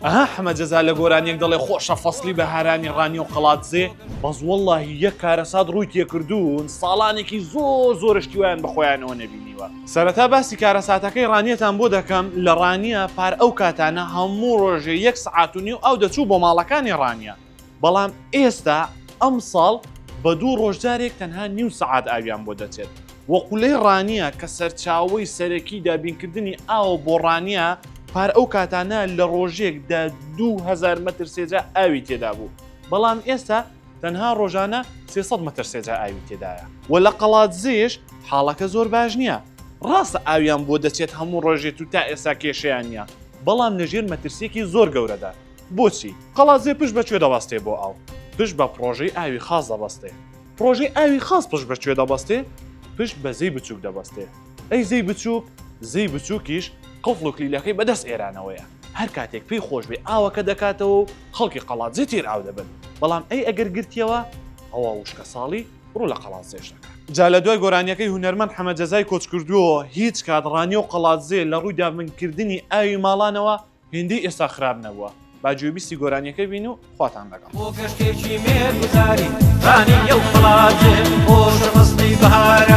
ئەها حەمە جەزا لە گۆرانیەک دەڵێ خۆشە فەسڵی بەهارانی ڕانیە و قەڵادزێ، بەس وەڵاهی یەک کارەسات ڕووی تێکردوون ساڵانێکی زۆر زۆرە شتی وایان بە خۆیانەوە نەبینیوە. سەرەتا باسی کارەساتەکەی ڕانیەتان بۆ دەکەم، لە ڕانیە پار ئەو کاتانە هەموو ڕۆژێ یەک سەعات و نیو ئاو دەچوو بۆ ماڵەکانی ڕانیە، بەڵام ئێستا ئەمساڵ بە دوو ڕۆژ جارێک تەنها نیو سەعات ئاویان بۆ دەچێت و قولەی ڕانیە کە سەرچاوەی سەرەکی دابینکردنی ئاوە بۆ ڕانیە پار ئەو کاتانە لە ڕۆژێکدا 2000 مەتر سێجا ئاوی تێدا بوو بەڵام ئێستا تەنها ڕۆژانە 300 مەتر سێجا ئاوی تێدایە و لە قەڵادزێش حاڵەکە زۆر باش نییە ڕاستە ئاویان بۆ دەچێت هەموو ڕۆژێت و تا ئێستا کێشەیان نییە بەڵام لەژێر مەترسیەکی زۆر گەورەدا بۆچی؟ قەڵادزێ پشت بە کوێ دەبەستێ بۆ ئاو؟ پشت بە پڕۆژەی ئاوی خاس دەبەستێ. پڕۆژەی ئاوی خاس پشت بە کوێ دەبەستێ؟ پشت بە زێی بچووک دەبەستێ. ئەی زێی بچووک؟ زێی بچووکیش قفڵ و کلیلەکەی بە دەست ئێرانەوەیە. هەر کاتێک پێی خۆش بێ ئاوەکە دەکاتەوە و خەڵکی قەڵادزێ تێر ئاو دەبن. بەڵام ئەی ئەگەر گرتیەوە؟ ئەوا وشکەساڵی ڕوو لە قەڵادزێش دەکات. جا لە دوای گۆرانیەکەی هونەرمەند حەمە جەزای کۆچکردووەوە هیچ کات ڕانیە و قەڵادزێ لە ڕووی دابینکردنی ئاوی ماڵانەوە هێندەی ئێستا خراپ نەبووە با گوێبیستی گۆرانیەکە بین و خواتان لەگەڵ. بۆ گەشتێکی مێرگوزاری ڕانیە و قەڵادزێ خۆشە فەسڵی بەهارە.